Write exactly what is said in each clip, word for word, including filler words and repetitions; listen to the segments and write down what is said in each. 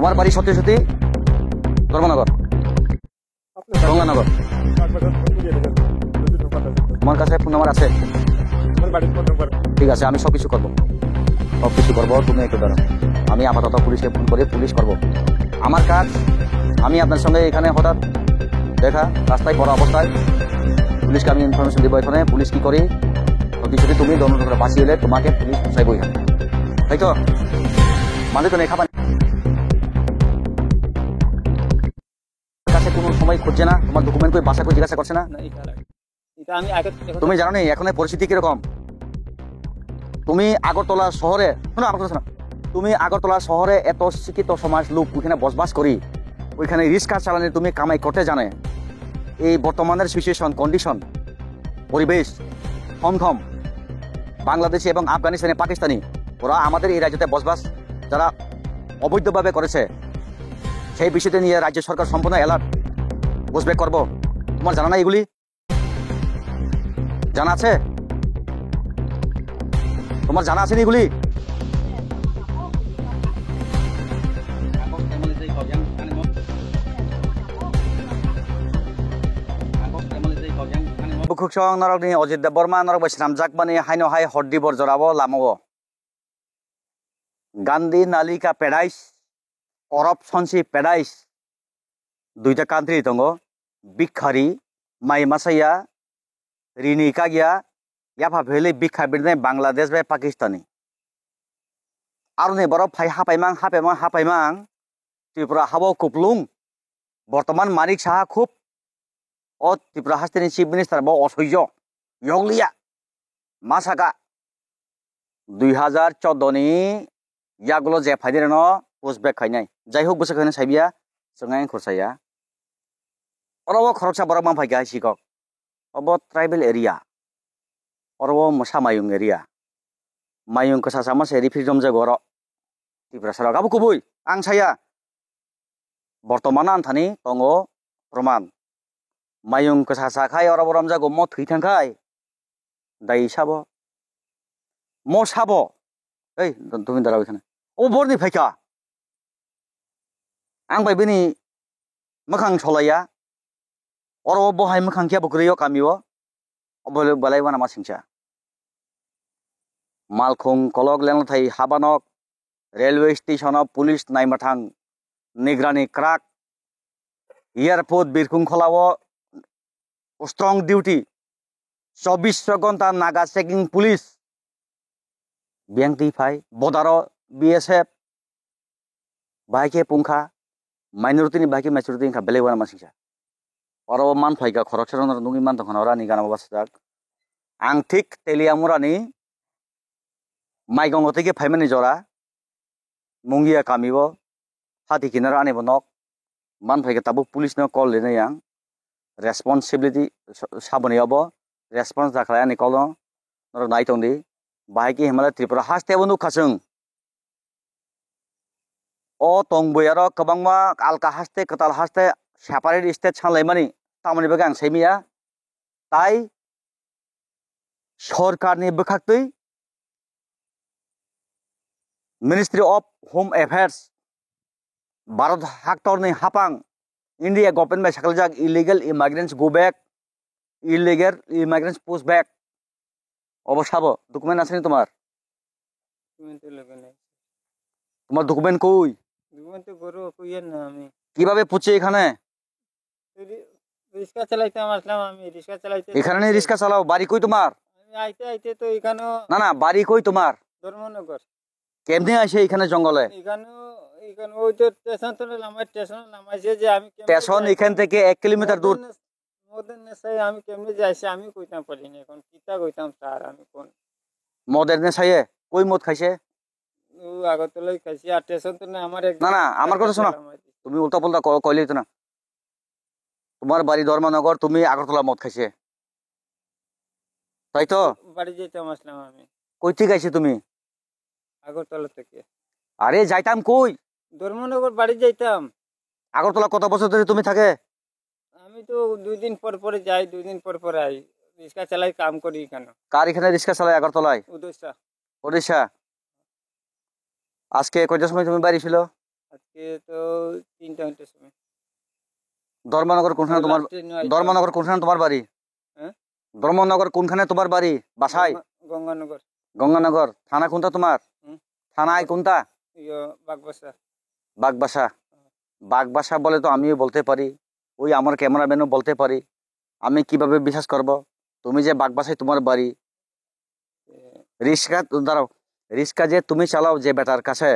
তোমার বাড়ি সত্যি সত্যি ধর্মনগর, গঙ্গানগর। তোমার কাছে ফোন নাম্বার আছে? ঠিক আছে, আমি সব কিছু করবো, সব কিছু করবো। তুমি একটু দাঁড়াও, আমি আপাতত পুলিশকে ফোন করে পুলিশ করবো আমার কাজ। আমি আপনার সঙ্গে এখানে হঠাৎ দেখা, রাস্তায় পড়া অবস্থায় পুলিশকে আমি ইনফরমেশন দিব এখানে, পুলিশ কি করে। সত্যি সত্যি তুমি ধর্মনগরে বাঁচিয়ে এলে তোমাকে পুলিশ চাইবো এখানে, তাই তো? মানে তো নেই খাবার কাছে কোনো সময় খুঁজছে না, তোমার ডকুমেন্ট কই, বাসা কই জিজ্ঞাসা করছে না? না, এটা লাগে। এটা আমি আগে, এখন তুমি জানো নি এখন এই পরিস্থিতি কিরকম? তুমি আগরতলা শহরে, শোনো আমার কথা শোনো, তুমি আগরতলা শহরে এত শিক্ষিত সমাজ লোক ওইখানে বসবাস করি, ওইখানে রিক্সা চালানি তুমি কামাই করতে জানে, এই বর্তমানের সিচুয়েশন, কন্ডিশন, পরিবেশ, থমথম, বাংলাদেশি এবং আফগানিস্তানি, পাকিস্তানি, ওরা আমাদের এই রাজ্যতে বসবাস যারা অবৈধভাবে করেছে, সেই বিষয়টি নিয়ে রাজ্য সরকার সম্পূর্ণ অ্যালার্ট, বুঝবে করব। তোমার জানা নাই এগুলি? জানা আছে? তোমার জানা আছে নি এগুলি? Bukhuksong norokni Ajit Debbarma norok bai swnamjakmani haino hai hor dibor jorao lamao. Gandhi Nalika Paradise, Corruption si Paradise, duita country tongo, Bikhari, Mai Masaya, Rini Kagya, yapha phele bikha birnai Bangladesh bai Pakistani. Aroni borok phai hapaimang, hapaimang, hapaimang, Tripura habo kuplung, bortoman Manik Saha khub o Tripura hasteni Chief Minister bo osoijo, yokliya, ma saka, dui hajar chordo ni yagulo je phaidi reno push back khainai. Jai hok bwswk khainai saibiya, chwngai khursa ya. Oro o khoroksa borok mang phaikha hai sikok. Obo tribal area. Oro o mwsa mayung area. Mayung kwsa sama se refugee romjago oro. Tiprasa rok abo kubui ang saya. Bortomano ang thani tongo proman. Mayung kwsa sa khai oro bo romjago mo thwi thang khai. Dai sabo. Mo sabo. Ei, tumi dara oikhane. O borni phaikha. Ang bai bini mwkhang solaiya. Oro bo hai mwkhang khe bo kwrwi o kami o. Obo le belai wana ma singsa. Malkhung kolok lengthai habanok railway station o police naimathang nigrani kwrak. Airport birkhung kholao strong duty. Chobbish ghonta naga checking police. Biyang twi phai, bodaro B S F, bahai khe pungkha, minority ni bahai khe majority wngkha, belai wana masingsa. Oro o man phaikha khoroksa rok nugwi man tongkha oro ani gana o bachajak. Ang thik Teliamura ni Maigongo tei khe phaimani jora, Mungia kami o, hati kinaro ani bo nok. Man phaikha tabuk police no call rinai ang. Responsibility sa-, saboni obo. Response da khlai ani call no. Norok nai tong di. Bahai khe Himalaya Tripura haste bo nukha chwng. O tongwi aro kwbangma alka haste, kwtal haste, separate state sanlaimani. Tamoni bagwi ang saimanya. Tai sorkarni bwkhaktwi Ministry of Home Affairs, Bharat haktorni hapang, India government bai sakhaljak illegal immigrants go back, illegal immigrants push back. Obo sabo, document আছে নি তোমার? Document তো লাগে নাই। তোমার document কই? Document তো ঘরে কইয়ের না আমি। কিভাবে পৌঁছে এখানে? রি-, রিক্সা চালাইতাম আসলাম আমি, রিক্সা চালাইতে এখানে চালাইতে রিক্সা চালাও, বাড়ি কই তোমার? আমি আইতে আইতে তো এখানেও না, না, বাড়ি কই তোমার? ধর্মনগর। কেমনে আসে এখানে জঙ্গলে? এখানেও, এখানে ওই তো স্টেশন তো নামাই, স্টেশন নামাইছে যে আমি কেমনে স্টেশন যাই? এখান থেকে এক কিলোমিটার দূর। মদন নেস-, মদন নেশায় আমি কেমনে যাইছি আমি কইতাম পারি না এখন, কিতা কইতাম স্যার আমি কোন? মদের নেশায়? কই মদ খাইছে? ও আগরতলায় খাইছি, আর স্টেশন তো না আমার এক না, না, আমার কথা শোনো। নামাইছে। তুমি উল্টা পুল্টা ক-, কইলে তো না। তোমার বাড়ি ধর্মনগর, তুমি আগরতলা মদ খাইছে, তাই তো? বাড়ি যেতাম আসলাম আমি। কই থেকে আইছো তুমি? আগরতলা থেকে। আরে যাইতাম কই? ধর্মনগর বাড়ি যাইতাম। আগরতলা কত বছর ধরে তুমি থাকে? আমি তো দুই দিন পর পরে যাই, দুই দিন পর পরে আই। রিক্সা চালাই, কাম করি এখানে। কার এখানে রিক্সা চালায় আগরতলায়? উদ্দেশ্যা। উদ্দেশ্যা। আজকে কয়টার সময় তুমি বাড়ি ছিল? আজকে তো তিনটা চারটার সময়। ধর্মনগর কোনখানে তোমার, লাস্টে নয়টা। ধর্মনগর কোনখানে তোমার বাড়ি? হ্যাঁ? ধর্মনগর কোনখানে তোমার বাড়ি? বাসায়? গঙ্গা-, গঙ্গানগর। গঙ্গানগর। থানা কোনটা তোমার? হুম। থানায় কোনটা? ইয়ো, বাগবাসা। বাগবাসা। বাগবাসা বলে তো আমিও বলতে পারি, ওই আমার ক্যামেরাম্যানও বলতে পারি। আমি কিভাবে বিশ্বাস করব? তুমি যে বাগবাসায় তোমার বাড়ি, এ রিক্সা, দাঁড়াও, রিক্সা যে তুমি চালাও যে বেটার কাছে,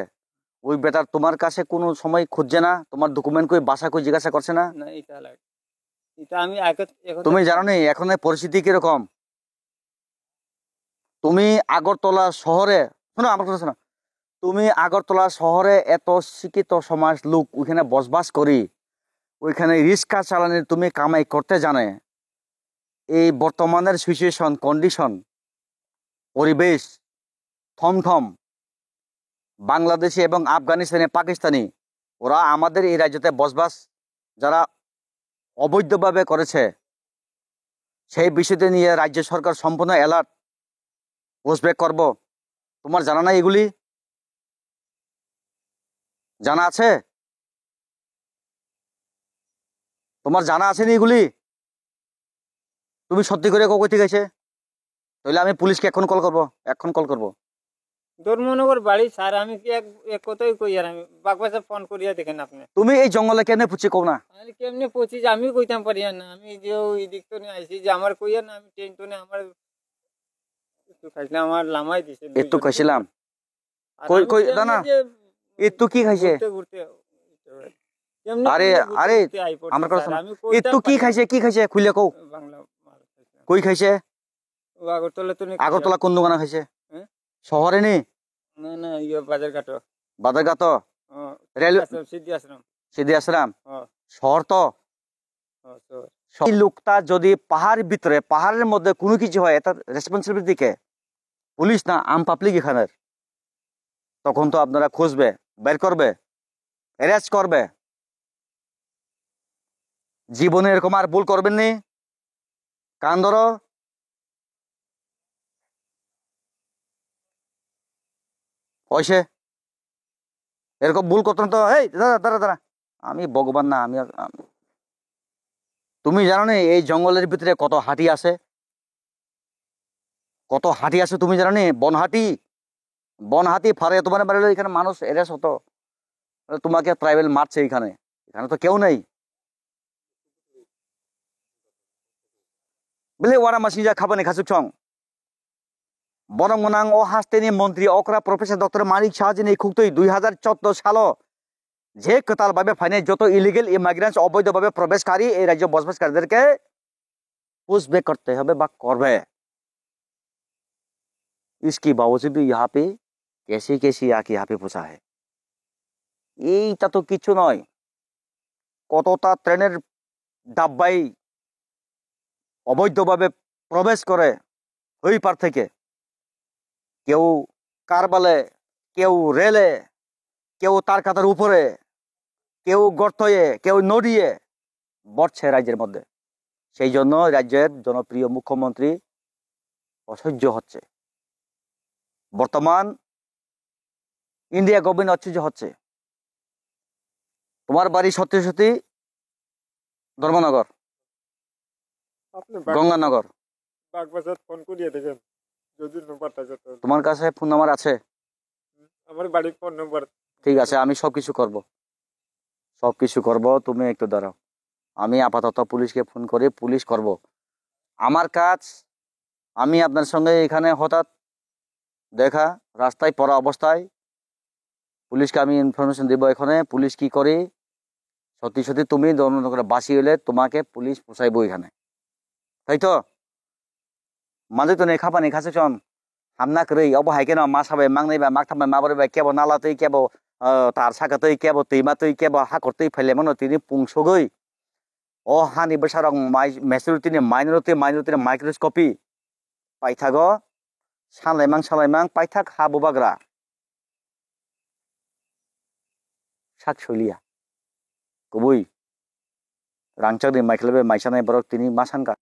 ওই বেটার তোমার কাছে কোনো সময় খুঁজছে না, তোমার ডকুমেন্ট কই, বাসা কই জিজ্ঞাসা করছে না? না, এটা আলাদা। এটা আমি আগে, এখন তুমি জানো নি এখন এই পরিস্থিতি কিরকম? তুমি আগরতলা শহরে, শোনো আমার কথা শোনো, তুমি আগরতলা শহরে এত শিক্ষিত সমাজ লোক ওইখানে বসবাস করি, ওইখানে রিক্সা চালানি তুমি কামাই করতে জানে, এই বর্তমানের সিচুয়েশন, কন্ডিশন, পরিবেশ, থমথম, বাংলাদেশি এবং আফগানিস্তানি, পাকিস্তানি, ওরা আমাদের এই রাজ্যতে বসবাস যারা অবৈধভাবে করেছে, সেই বিষয়টি নিয়ে রাজ্য সরকার সম্পূর্ণ অ্যালার্ট, পুশব্যাক করব। তোমার জানা নাই এগুলি? জানা আছে? তোমার জানা আছে নি এগুলি? তুমি সত্যি করে কও কই ঠিক আছে? তাহলে আমি পুলিশকে এখন কল করব, এখন কল করব। ধর্মনগর বাড়ি স্যার, আমি কি এক, এক কথাই কই আর আমি বাগবাসা ফোন করিয়া দেখেন আপনি। তুমি এই জঙ্গলে কেমনে পড়ছি কও না? আমি কেমনে পড়ছি যে আমি কইতাম পারি না, আমি যে ওই দিক তো নিয়ে আইছি যে আমার কইয়া না, আমি টেন্ট তো নিয়ে আমার একটু খাইছিলাম, আমার লামাই দিছে একটু দুইজন। খাইছিলাম। আর কই, আমি কই, কেমনে দানা? যে একটু কি খাইছে? ঘুরতে ঘুরতে এমনি আরে, ঘুরতে আরে, ঘুরতে আই পড়ছি আমার কথা স্যার, শোনো। আমি কইতাম একটু কি পারি না। খাইছে, কি খাইছে? খুলে কও। বাংলা মাল খাইছিলাম। কই খাইছে? ও আগরতলা তো নাকি আগরতলা কোন দোকানে খাইছে? হ্যাঁ? শহরে নি? না, না, ইয়ে বাজারঘাট। বাজারঘাট? ও, রেল সিদ্ধি আশ্রম, সিদ্ধি আশ্রম। সিদ্ধি আশ্রম? ও। শহর তো? ও, শহর। এই লোকটা যদি পাহাড়ের ভিতরে, পাহাড়ের মধ্যে কোনো কিছু হয়, এটা রেসপন্সিবিলিটি কে? পুলিশ না আম পাবলিক এখানের? তখন তো আপনারা খুঁজবে, বের করবে, অ্যারেস্ট করবে। জীবনে এরকম আর ভুল করবেন নি। কান ধরো। হইছে। এরকম ভুল করতেন তো, এই, দাঁড়া, দাঁড়া, দাঁড়া। আমি ভগবান না, আমি, আমি, তুমি জানো নি এই জঙ্গলের ভিতরে কত হাতি আছে? কত হাতি আছে তুমি জানো নি? বনহাতি, বনহাতি ফারে তোমার বাড়ি এখানে মানুষ অ্যারেস্ট হতো, তোমাকে ট্রাইবেল মারছে এখানে, এখানে তো কেউ নেই। Bele wara masing ja khabani khasuk song. Borok mwnang o hasteni montri okra Professor Doctor Manik Saha jini khuktwi dui hazar choudo salo je kwtal babe phainai joto illegal immigrants oboidho babe probeshkari ei rajyo bosbaskariderke pushback korte hobe ba korbe. Iski bawajud bhi yahan pe kaisi kaisi aake yahan pe phusa hai. এইটা তো কিচ্ছু নয়। কতটা ট্রেনের ডাব্বায় অবৈধভাবে প্রবেশ করে ওই পার থেকে, কেউ কারবালে, কেউ রেলে, কেউ তার কাতার উপরে, কেউ গর্তয়ে, কেউ নদীয়ে বসছে রাজ্যের মধ্যে। সেই জন্য রাজ্যের জনপ্রিয় মুখ্যমন্ত্রী অসহ্য হচ্ছে। বর্তমান ইন্ডিয়া গভর্নমেন্ট অসহ্য হচ্ছে। তোমার বাড়ি সত্যি সত্যি ধর্মনগর, আপনি বাগ-, গঙ্গানগর। বাগবাজার ফোন করিয়া দেখেন, যদি নম্বরটা যত। তোমার কাছে ফোন নাম্বার আছে? আমার বাড়ির ফোন নম্বর। ঠিক আছে, আমি সবকিছু করব, সবকিছু করব, তুমি একটু দাঁড়াও। আমি আপাতত পুলিশকে ফোন করে পুলিশ করব। আমার কাজ, আমি আপনার সঙ্গে এখানে হঠাৎ দেখা, রাস্তায় পড়া অবস্থায় পুলিশকে আমি ইনফরমেশন দিব এখানে, পুলিশ কি করে, সত্যি সত্যি তুমি ধর্মনগরে বাসি হলে তোমাকে পুলিশ পোষাইবো এখানে, তাই তো? Manjui tonwi khapani khasukchon hamna kwrwi, obo hai kheno masa bai mangnai ba makthambai mabrwi bai kebo nala twi kebo, ah, tar saka twi kebo twima twi kebo hakhor twi phailai mano tini pung sogwi. O hani bwsarok mai-, majority ni minority, minority ni microscopy paithago sanlaimang sanlaimang paithak ha bubagra. Sak soiliya. Kubui. Rangchakni maikhlaibai maisanai borok tini ma sankha.